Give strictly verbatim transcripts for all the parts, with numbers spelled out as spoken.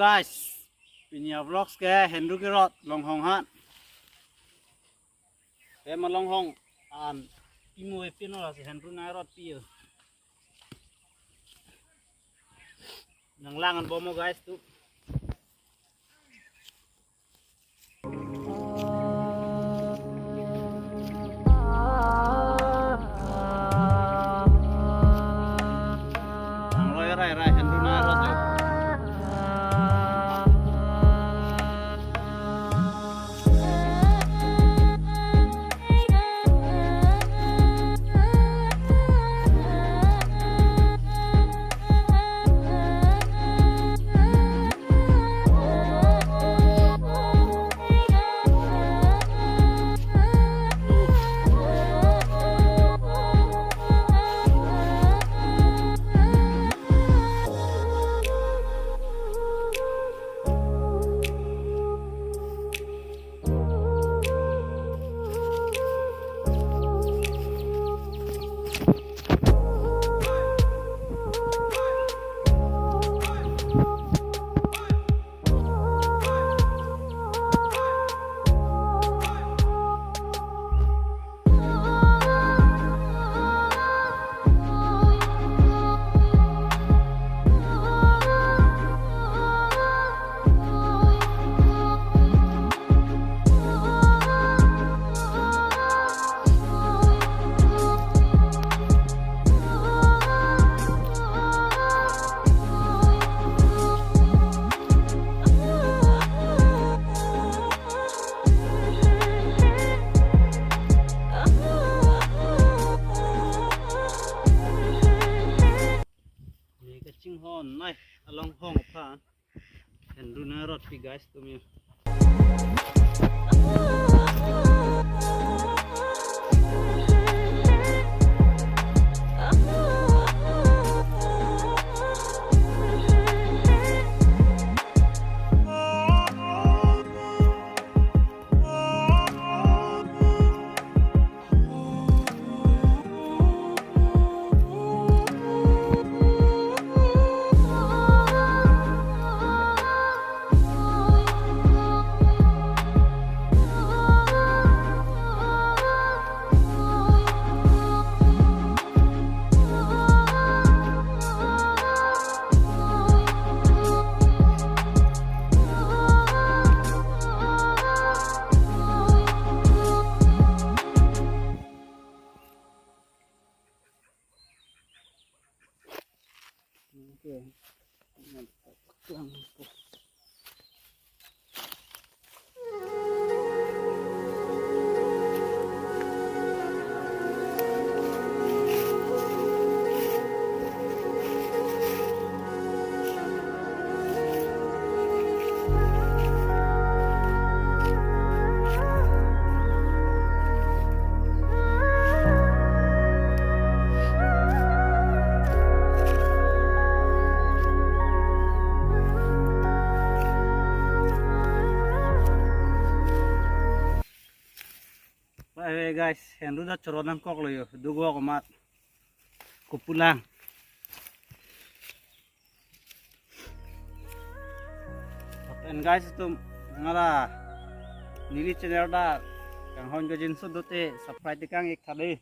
Guys, pini a-vlogs ke Hendru kerot longhong han. Ke ma longhong an imo epin ora si Hendru nang rotpi yo. Nang lang an bomo guys tu. Ang loy rai rai Hendru nang rot yo. Ni kachinghon nai along hong aphan. Hendru nang rotpi guys tumi. Bye bye guys, Hendru ta choro nangkoklo yo, dugok amat. Kopulang. Lapen guys, itum nangli neli channel ta kanghon kajinso dote subscribe tekang ik tha dei.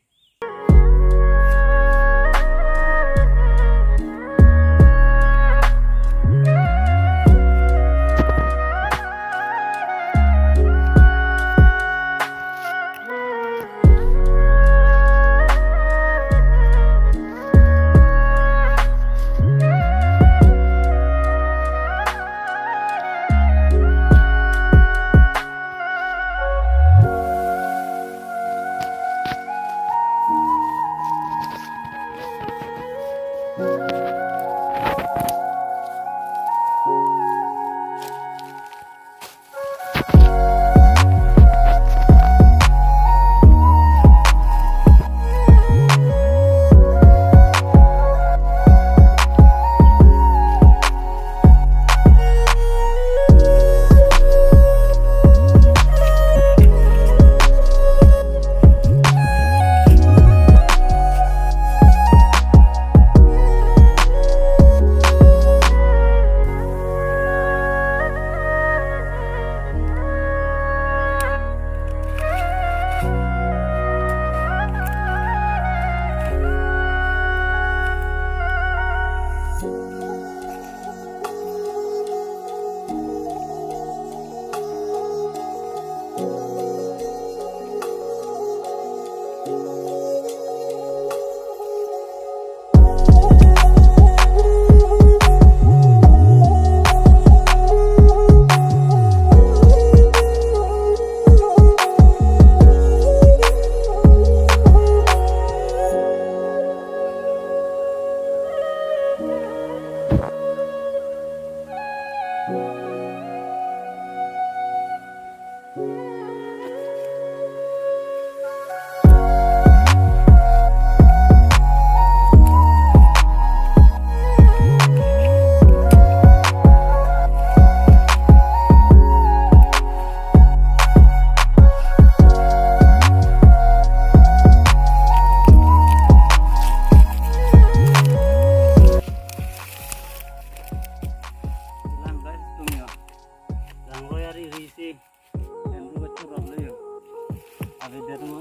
Ber mo.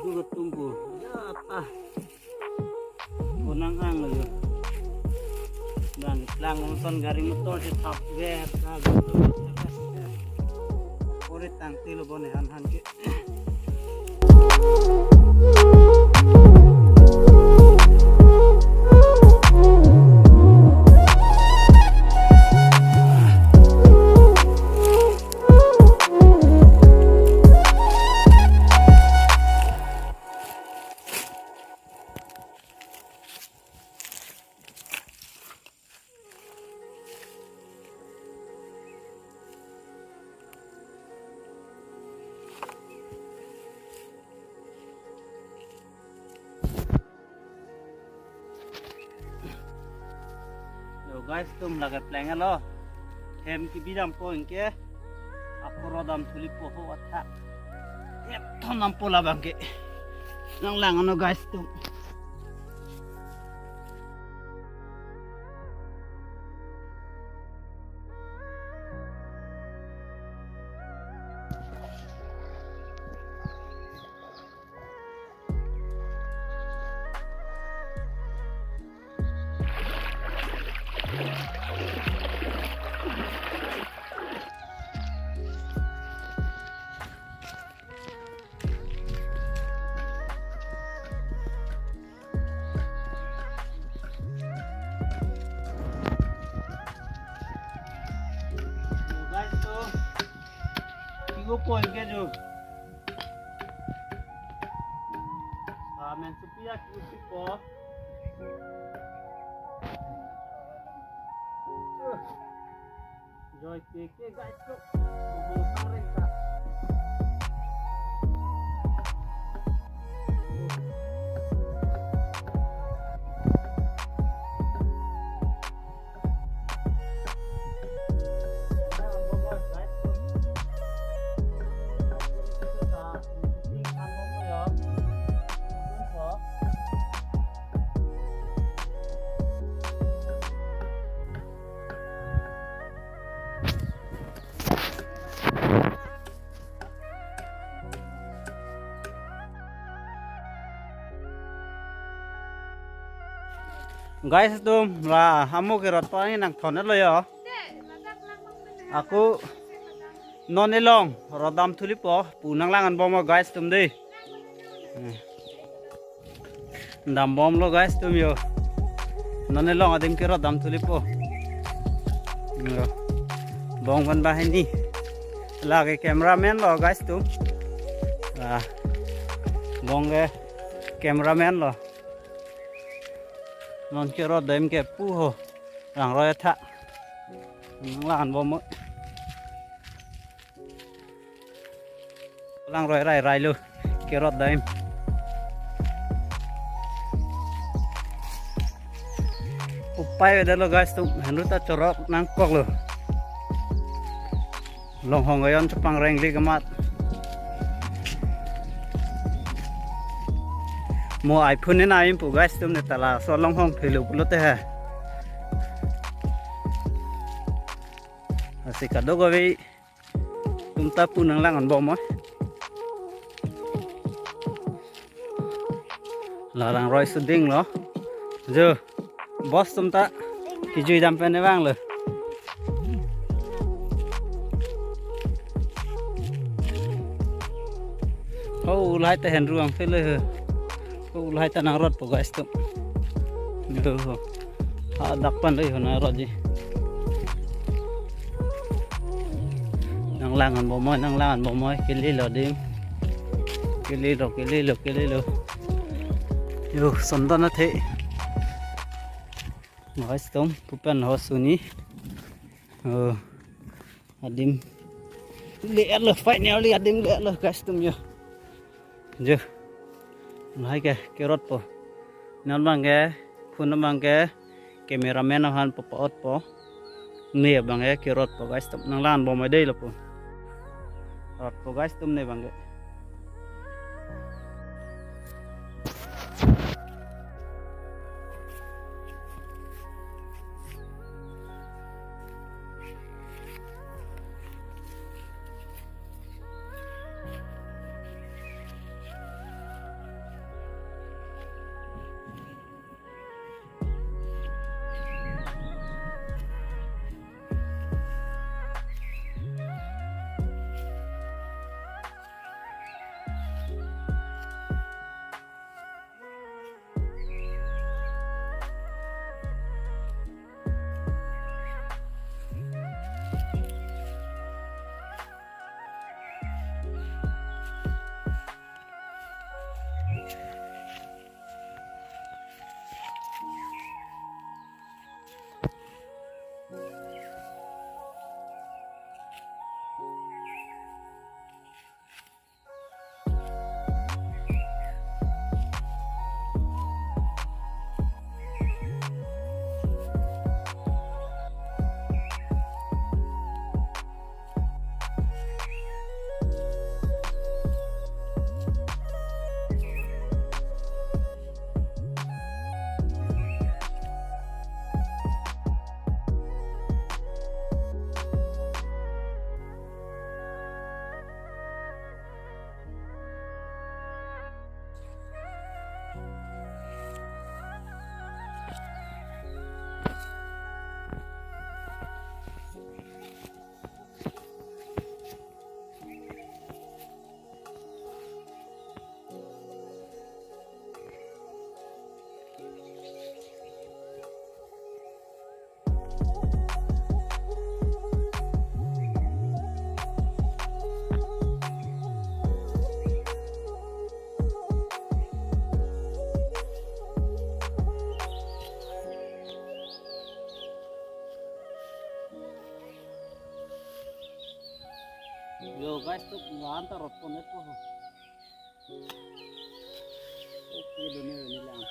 Duga tumbu. Ya, apa? Konang ang lo. Dan lang nonton gari motor si thap ger ka. Ore tangte lo bone han han ke. Yo guys, tum lake pleng lo. Hem kebidampo anke. Ako rodam thulipo ho athak. Ep thon nampo labang ke. Nang lang ano guys tum. Guys, to. Kigo point ke jo. Ah, men supia kigo pipo. Joy ke ke guys, to. Video pareng ta. Guys, tum la amu kerot pa ni nangthon lo yo. Ako non elong rodam thulipo, pu nang lang anbom guys tum de. Dambomlo guys tum yo. Non elong adim kerot dam thulipo. Yo. Bong van banghini. Lake cameraman lo guys tum. Ah. Bong ke cameraman lo. Non kerot dam ke pu ho. Langroi athak. Nang lang anbom. Langroi rai rai lo. Kerot dam. Upai avedet lo guys tum, henru ta chorok nangkok lo. Longhong ayon chepang rengli kemat. Mo iPhone ni na impu guys tum ne tala so longhong thelo pulote ha. Asi kadokave tum ta pu nang lang anbom oi. La langroi suding lo. Jo, boss tum ta kejui dam pen vang lo. Oh, ulai ta henru ang phele he. Oh, ulai ta nangrotpo guys tum. Yo. Hadak pen dei ho nangrotji. Nang lang anbom oi, nang lang anbom oi, kelelo dim. Kelelo, kelelo, kelelo. Yo, sondon athe. Guys tum, pu pen ho suni. Oh. Adim le-et lo, finally adim le-et lo guys tum yo. Jo. Lahai ke kerotpo. Non abang ke, phone abang ke, cameraman aphan pa-otpo. Ne abang ke kerotpo guys tum. Nang lang anbom oi dei lapu. Rotpo guys tum ne abang ke. Yo guys, to wan ta rot pon-et ko. Okay, duni duni lang.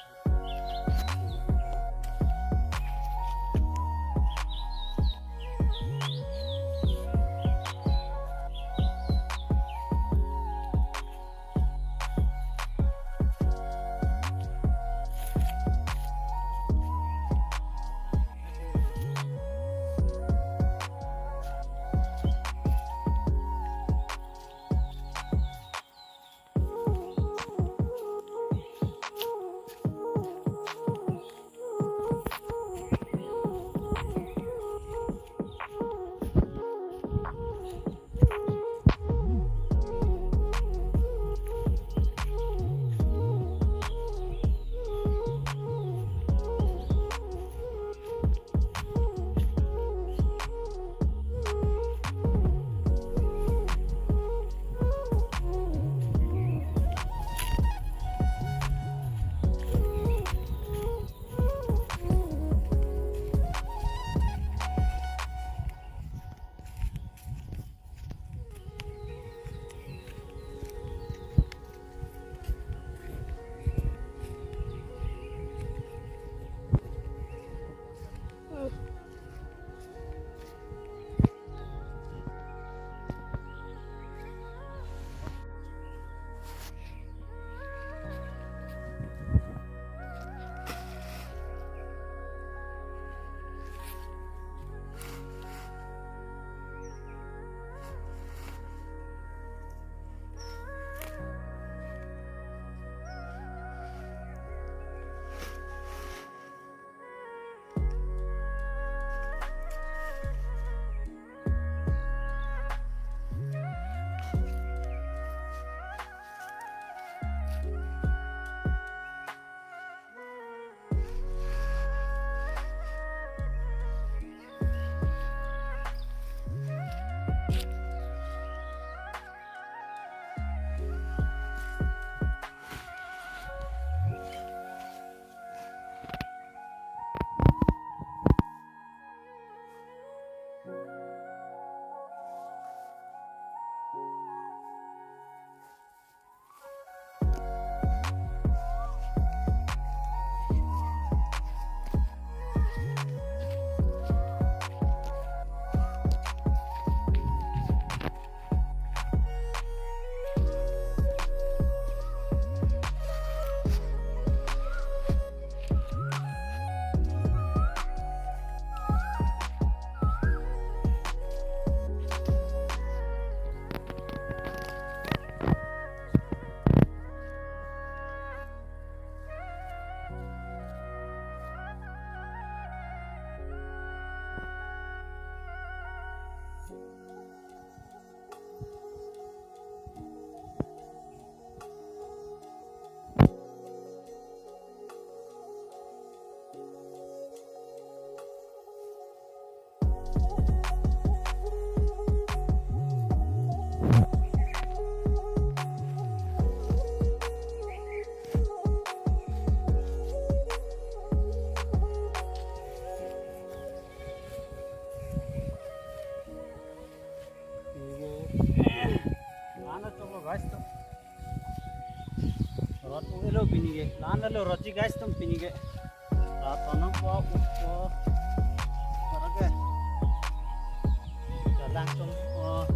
Pinike lan choklo guys to. Rot ung-elo pinike. Lan lo rotji guys tum pinike. Rot tonong po upo. Parake. Jalan chokpo.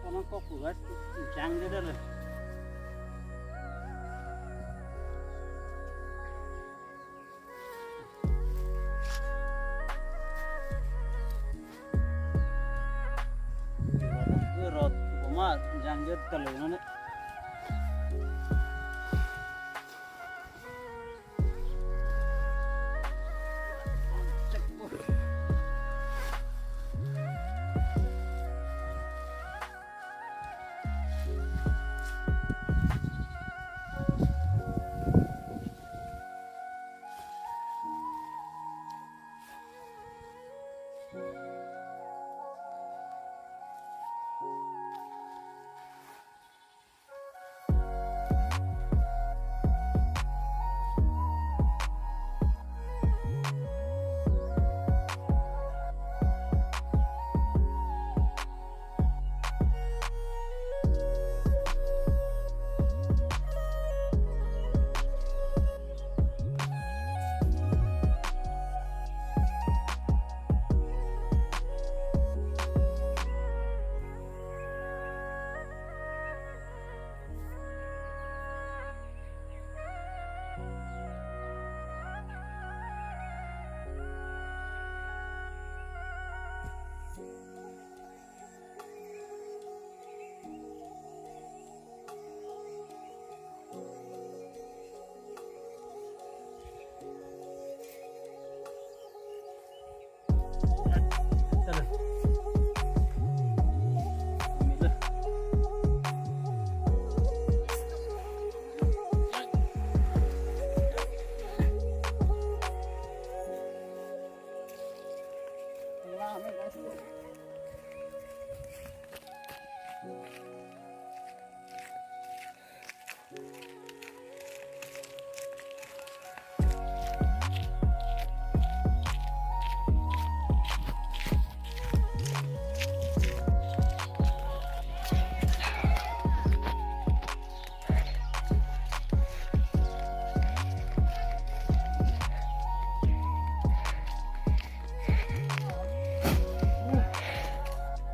Nangkok ko guys, jang dia dah. Rot, rot, boma jang dia kalau ini.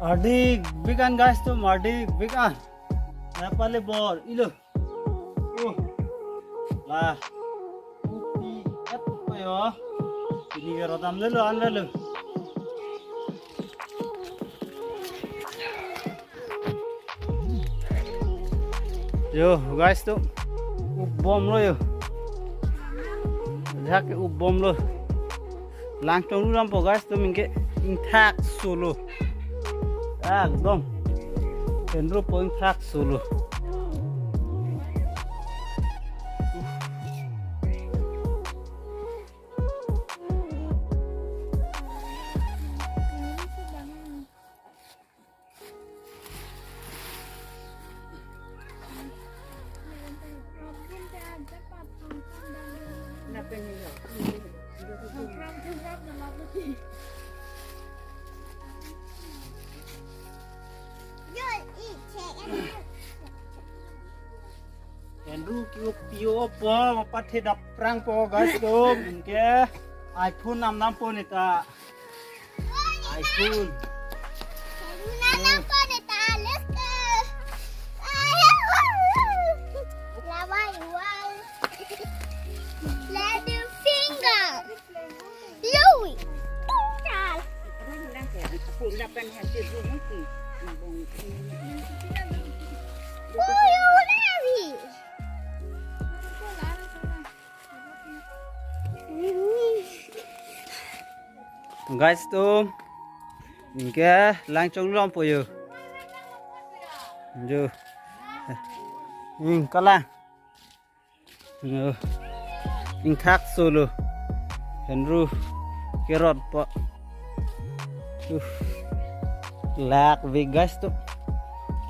Ardi big an guys, to ardi big an. Nepali bor, ilo. Oh. La. Upi et ko yo. Ini rodam lelo an lelo. Yo guys, to up bomlo yo. Jake up bomlo. Lang chongru dampo guys, to anke ingthak solo. Ekdom. Henru po ingthak solo. Henru ke-op pi-o po, mapathe dap prangpo guys, to anke iPhone nam nampo neta. iPhone. Nana pada talus ke. Lawai wai. Ladu finger. Louis. Tal. Uyu Larry. Guys, to anke lang chongru dampo yo. Jo. Hmm, kalang. Yo. Ingthak solo. Henru kerot po. Uh. Lak big guys, to.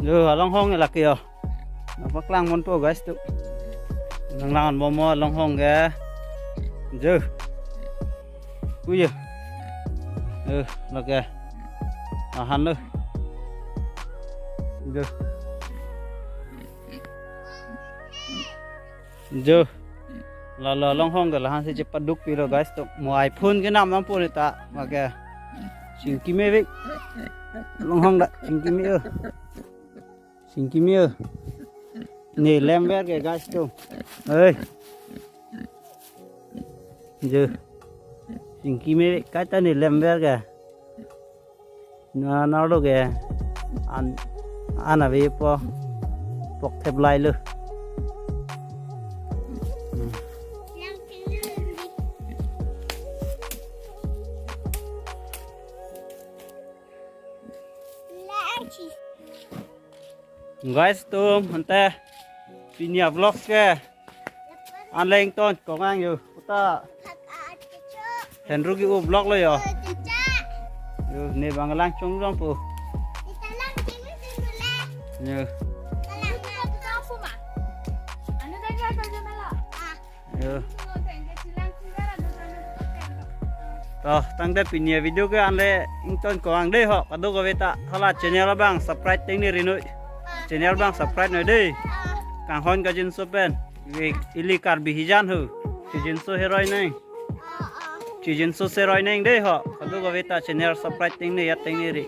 Jo, along hong lake yo. Nangpaklang ponpo guys, to. Nanglang bomlo along hong ke. Jo. Uyo. Eh, lake. Ahan lo. Jo. Jo. Lalo along hong ke lahan si chepaduk pilo guys, to. Mo iPhone ke nam nampo neta. Lake. Chingki me bik. Along hong da chingki me yo. Chingki me. Ne lemver ke guys atum. Oi. Jo. Chingki me kaita ne lemver ke. Na na lo ke. An an avepo. Pok thep lai lo. Guys atum, ante pini avlogs ke an le ingtonkok nang jo. Puta Henry ke-o vlog lo jo. Jo, ne bang lang chongjong pu. Jo. Jo. To, tangte pini avideo ke an le ingtonkok nang dei ho. Kadokave ta hala channel abang subscribe tengne ri noi. Channel abang subscribe noi dei. Kanghon kangjinso pen. Ili Karbi hijan ho. Chijinso heroi nang. Chijinso heroi nang dei ho. Kadokave ta channel subscribe tengne ya tengne ri.